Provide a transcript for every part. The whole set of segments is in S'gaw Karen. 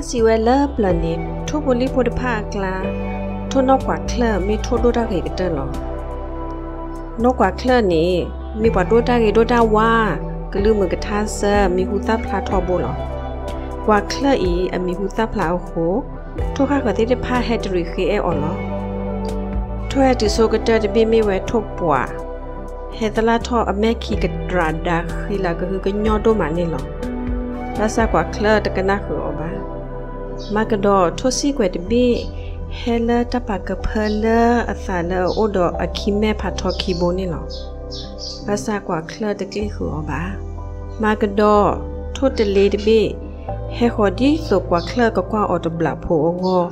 စံးဝဲလၢပျၢၤန့ၣ် ထိၣ်ဖိလံၣ်ဖိတဖၣ်အကျါ, ထိၣ်နီၢ်ကွၢ်ချၢၣ်မ့ၢ်ထိၣ်ဒိၣ်တၢ်ဂ့ၤကတၢၢ်လီၤ. နီၢ်ကွၢ်ချၢၣ်န့ၣ် မ့ၢ်ပှၤဒိၣ်တၢ်ဂ့ၤဒိၣ်တၢ်ဝါ, ကလုၢ်မုာ်ကထါစၢၤ, မံၤဟူသၣ်ဖျါထီဘိလီၤ. ကွၢ်ချၢၣ်အံၤအမံၤဟူသၣ်ဖျါအဃိ, ထိၣ်ဃၣ်ဃၢၤသ့ၣ်တဖၣ်ဟဲတရံးဃ့အဲၣ်အီၤလီၤ. ထိၣ်ဟဲတုၤဆိကတၢၢ်တဘ့ၣ်မ့ၢ်ဝဲထိၣ်ပှာ်, ဟဲသလၣ်ထီၣ်အမဲၢ်ခံကတြးဒါဃံလၤကဟုကညီၢ်ဒိၣ်မးန့ၣ်လီၤ. ဘၣ်ဆၣ်ကွၢ်ချၢၣ်တကနၣ်ဃုာ်အီၤဘၣ်. မၤကဒီးထိၣ်စံၣ်ကွဲၤတဘ့ၣ် ဟဲလၢတၢ်ပာ်ကဖၢလၢအသးလၢအအိၣ်ဒီးအခံမဲာ်ဖးထီခံဘိန့ၣ်လီၤ. ဘၣ်ဆၣ်ကွၢ်ချၢၣ်တကျ့ၣ်ဃုာ်အီၤဘၣ်. မၤကဒီးထိၣ်တလ့တဘ့ၣ် ဟဲဃီၤဒ်သိးကွၢ်ချၢၣ်ကကွၢ်အီၤတဘျးဖိအဂီၢ်,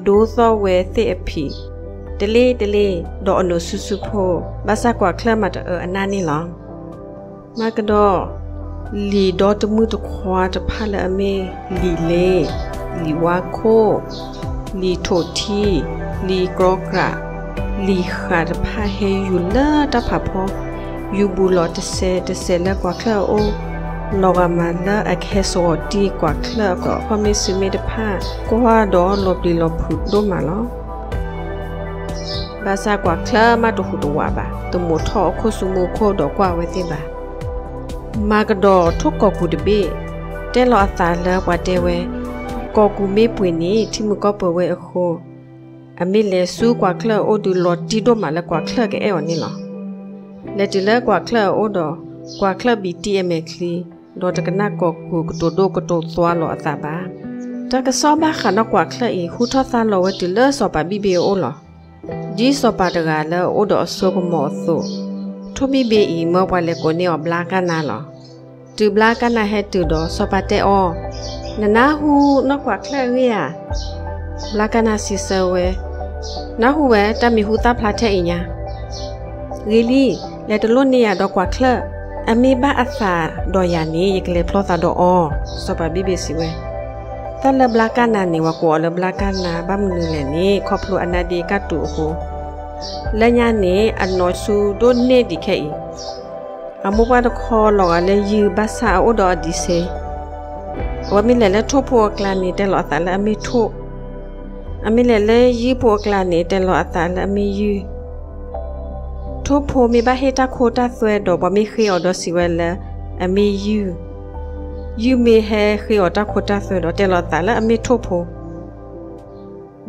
ဒိသီၣ်ဝဲသ့ၣ်အဖံး, တလ့တလ့, ဒီးအနိးဆူၣ်ဆူၣ်ဖိ, ဘၣ်ဆၣ်ကွၢ်ချၢၣ်မၤတအၢအနၢ်န့ၣ်လီၤ. မၤကဒီး လံာ်ဒီတမုၢ်တခွါတဖၣ်လၢအမ့ၢ် လံာ်လ့, လံာ်ဝါခိၣ်, လံာ်ထိးထံ, လံာ်ကြီကြး, လံာ်ဃးတဖၣ်ဟဲယူၤလၢတၢ်ဖးဖီ, ယူၤဘူးလီၤတစဲးတစဲးလၢကွၢ်ချၢၣ်အအိၣ်, လီၤဂာ်မးလၢအကဟဲစှီၤတံၢ်ကွၢ်ချၢၣ်အကီၢ်မ့ၢ်စုမ့ၢ်တဖၣ်, ကွၢ်ဒီးလီၤပျံၤလီၤဖုးဒိၣ်မးလီၤ. ဘၣ်ဆၣ်ကွၢ်ချၢၣ်မးတဟူးတဝးဘၣ်, တမိးထီၣ်အခိၣ်ဆူမူခိၣ်ဒီးကွၢ်ဝဲသ့ၣ်ဘၣ်. မၤကဒီးထိၣ်ကီာ်ကူာ်တဘ့ၣ် တဲလီၤအသးလၢပှၤတဲဝဲ, ကီာ်ကူာ်မ့ၢ်ပှ့ၤန့ၣ် ထံမုၢ်ကီၢ်ပၢၤဝဲအဃိ, အမ့ၢ်လဲၤဆူကွၢ်ချၢၣ်အအိၣ်ဒုးလီၤတံၢ်ဒိၣ်မးလၢကွၢ်ချၢၣ်ကအဲၣ်အီၤန့ၣ်လီၤ. လဲၤတုၤလၢကွၢ်ချၢၣ်အအိၣ်ဒီး ကွၢ်ချၢၣ်ဘံၣ်တံၢ်အမဲာ်ချံ, ဒီးတကနၣ်ကီာ်ကူာ်ကတိၤဒိၣ်ကတိၤသွါလီၤအသးဘၣ်. တၢ်ကစီၣ်ဘၣ်ဃးနီၢ်ကွၢ်ချၢၣ်အံၤ ဟူထီၣ်သါလီၤဝဲတုၤလၢစီၤပၤဘံၣ်ဘ့ၣ်အအိၣ်လီၤ. ဒ်စီၤပၤတဂၤလၢအအိၣ်ဒီးအစိကမီၤအသိး, ထိၣ်ဘံၣ်ဘ့ၣ်အံၤ မၢပှၤလဲၤကိးန့ၢ်အီၤဘျါကၢ်နါလီၤ. တုၤဘျါကၢ်နါဟဲတုၤဒီး စီၤပၤတဲအီၤ, နနၢ်ဟူနီၢ်ကွၢ်ချၢၣ်အဂ့ၢ်ဧါ. ဘျါကၢ်နါစံးဆၢဝဲ, နၢ်ဟူဝဲတၢ်မံၤဟူသၣ်ဖျါထဲအံၤညါ ဂ့ၤလံ, လဲၤတလိၣ်န့ၢ်ယၤဒီးကွၢ်ချၢၣ်, အမ့ၢ်ဘၣ်အသးဒီးယၤန့ၣ် ယကလဲၤဖျီသးဒီးအီၤ. စီၤပၤဘံၣ်ဘ့ၣ်စံးဝဲ, တၢ်လၢဘျါကၢ်နါန့ၣ် ပှၤကိးအီၤလၢဘျါကၢ်နါ ဘၣ်မနုၤလဲၣ်န့ၣ် ခီဖျိအနါဒ့ကၢ်တူာ်အဃိ, လၢညါန့ၣ် အနီၢ်ဆူၣ်ဒိၣ်န့ၢ်ဒံးခဲအံၤ, အမိၢ်ပှၢ်တခီလီၤဂာ်လၢယုၢ်ဘၣ်ဆၣ်အအိၣ်ဒီးအဒံးဆ့ အဝဲမ့ၢ်လဲၤလၢထိၣ်ဖိအကျါန့ၣ် တဲလီၤအသးလၢအမ့ၢ်ထိၣ်, အမ့ၢ်လဲၤလၢယုၢ်ဖိအကျါန့ၣ် တဲလီၤအသးလၢအမ့ၢ်ယုၢ်. ထိၣ်ဖိမ့ၢ်ဘၣ်ဟ့ၣ်တၢ်ခိတၢ်သွဲဒီး ပှၤမ့ၢ်ဃ့အီၤဒီးစံးဝဲလၢ အမ့ၢ်ယုၢ်, ယုၢ်မ့ၢ်ဟဲဃ့အီၤတၢ်ခိတၢ်သွဲဒီး တဲလီၤအသးလၢအမ့ၢ်ထိၣ်ဖိ.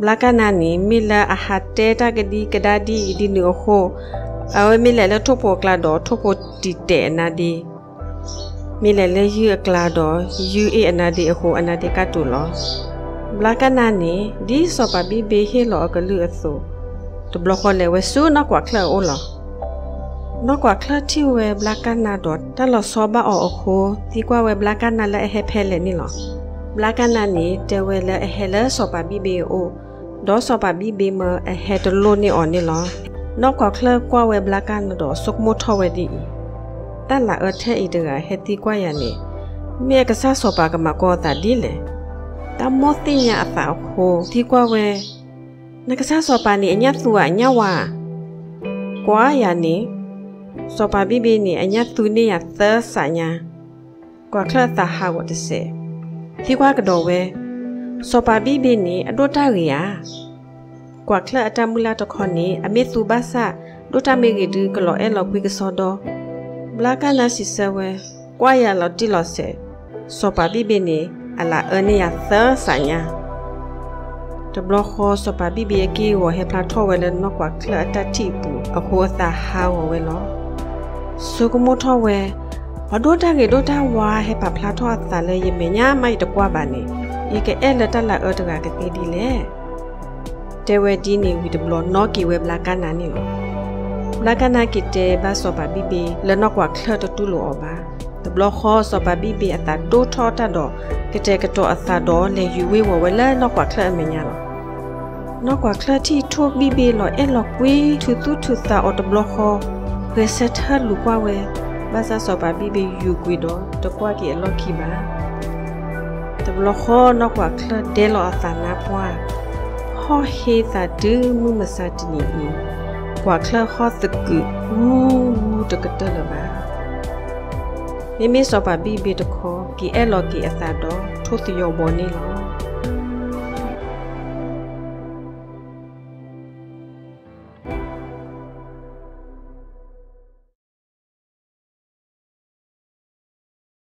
ဘျါကၢ်နါန့ၣ် မ့ၢ်လၢအဟးတဲတၢ်ကဒံကဒါဒ်အံၤဒ်နုၤအဃိ, အဝဲမ့ၢ်လဲၤလၢထိၣ်ဖိအကျါဒီး ထိၣ်ဖိတံာ်တဲာ်အနါဒ့, မ့ၢ်လဲၤလၢယုၢ်အကျါဒီး ယုၢ်အ့ၣ်အနါဒ့အဃိ အနါဒ့ကၢ်တူာ်လီၤ. ဘျါကၢ်နါန့ၣ် ဒ်စီၤပၤဘံၣ်ဘ့ၣ်ဟ့ၣ်လီၤအကလုၢ်အသိး, တဘျီဃီလဲၤဝဲဆူနီၢ်ကွၢ်ချၢၣ်အအိၣ်လီၤ. နီၢ်ကွၢ်ချၢၣ်ထံၣ်ဝဲဘျါကၢ်နါဒီး တၢ်လီၤဆီဘၣ်အီၤအဃိ, သံကွၢ်ဝဲဘျါကၢ်နါလၢအဟဲဖဲလဲၣ်န့ၣ်လီၤ. ဘျါကၢ်နါန့ၣ် တဲဝဲလၢအဟဲလၢစီၤပၤဘံၣ်ဘ့ၣ်အအိၣ်, ဒီးစီၤပၤဘံၣ်ဘ့ၣ်မၢအဟဲတလိၣ်န့ၢ်အီၤန့ၣ်လီၤ. နီၢ်ကွၢ်ချၢၣ်ကွၢ်ဝဲဘျါကၢ်နါဒီးဆိကမိၣ်ထီၣ်ဝဲဒ်အံၤ, တၢ်လၤအၢထဲအံၤတဂၤဟဲသံကွၢ်ယၤန့ၣ်, မ့ၢ်အကစၢ်စီၤပၤကမၤကွၢ်အသးဒ်လဲၣ်. တၢ်မိၣ်သ့ၣ်ညါအသးအဃိ သံကွၢ်ဝဲ, နကစၢ်စီၤပၤန့ၣ် အညၣ်သူဧါ အညၣ်ဝါဧါ. ကွၢ်ယၤန့ၣ်, စီၤပၤဘံၣ်ဘ့ၣ်န့ၣ် အညၣ်သူန့ၢ်ယၤသၢစးညါ. ကွၢ်ချၢၣ်အသးဟးဂီၤတစဲး, သံကွၢ်ကဒီးဝဲ, စီၤပၤဘံၣ်ဘ့ၣ်န့ၣ် အဒိၣ်တၢ်ဂ့ၤဧါ. ကွၢ်ချၢၣ်အတၢ်မုၢ်လၢ်တခီန့ၣ် အမ့ၢ်သူဘၣ်ဆၣ်, ဒိၣ်တၢ်မ့ၢ်ဂ့ၤဒုး ကလီၤအဲၣ်လီၤကွံကစီဒီ, ဘျါကၢ်နါစံးဆၢဝဲ, ကွၢ်ယၤလီၤတံၢ်လီၤဆဲး, စီၤပၤဘံၣ်ဘ့ၣ်န့ၣ် အလၤအၢန့ၢ်ယၤသၢစးညါ. တဘျီဃီစီၤပၤဘံၣ်ဘ့ၣ်အက့ၢ်အဂီၤဟဲဖျါထီၣ်ဝဲလၢနီၢ်ကွၢ်ချၢၣ်အတၢ်ထံၣ်အပူၤအဃိ အသးဟးဂီၤဝဲလီၤ. ဆိကမိၣ်ထီၣ်ဝဲ, ပှၤဒိၣ်တၢ်ဂ့ၤဒိၣ်တၢ်ဝါဟဲပာ်ဖျါထီၣ်အသးလၢယမဲာ်ညါမး ယတကွၢ်ဘၣ်န့ၣ်, ယကအဲၣ်လၢတၢ်လၤအၢတဂၤကသ့ဒ်လဲၣ်. တဲဝဲဒ်န့ၣ်ဝံၤတဘျီ နီၣ်က့ၤဝဲဘျါကၢ်နါန့ၣ်လီၤ. ဘျါကၢ်နါက့ၤတဲဘၣ်စီၤပၤဘံၣ်ဘ့ၣ်လၢနီၢ်ကွၢ်ချၢၣ်တတူၢ်လိာ်အီၤဘၣ်. တဘျီဃီစီၤပၤဘံၣ်ဘ့ၣ်အသးဒိၣ်ထီၣ်တၢ်ဒီး ကတဲာ်ကတီၤအသးဒီးလဲၤယူၤဝ့ၤဝီၤဝဲလၢနီၢ်ကွၢ်ချၢၣ်အမဲာ်ညါလီၤ. နီၢ်ကွၢ်ချၢၣ်ထံၣ်ထိၣ်ဘံၣ်ဘ့ၣ်လီၤအဲၣ်လီၤကွံ ထုးသူၣ်ထုးသးအီၤတဘျီဃီ, ဂဲၤဆၢထၢၣ်လူၤကွၢ်ဝဲ, ဘၣ်ဆၣ်စီၤပၤဘံၣ်ဘ့ၣ်ယူၤကွံာ်ဒီးတကွၢ်က့ၤအလီၢ်ခံဘၣ်. တဘျီဃီနီၢ်ကွၢ်ချၢၣ်ဒဲလီၤအသးနါပှၢ်, ဟီၣ်ဟ့သးတုၤမုၢ်မဆါတနံၤအံၤ, ကွၢ်ချၢၣ်ဟီၣ်သကုးဝူဝူတကတၢၢ်လၢၤဘၣ်. မ့မ့ၢ်စီၤပၤဘံၣ်ဘ့ၣ်တခီ က့ၤအဲၣ်လီၤက့ၤအသးဒီးထိၣ်သယီၤဘီန့ၣ်လီၤ.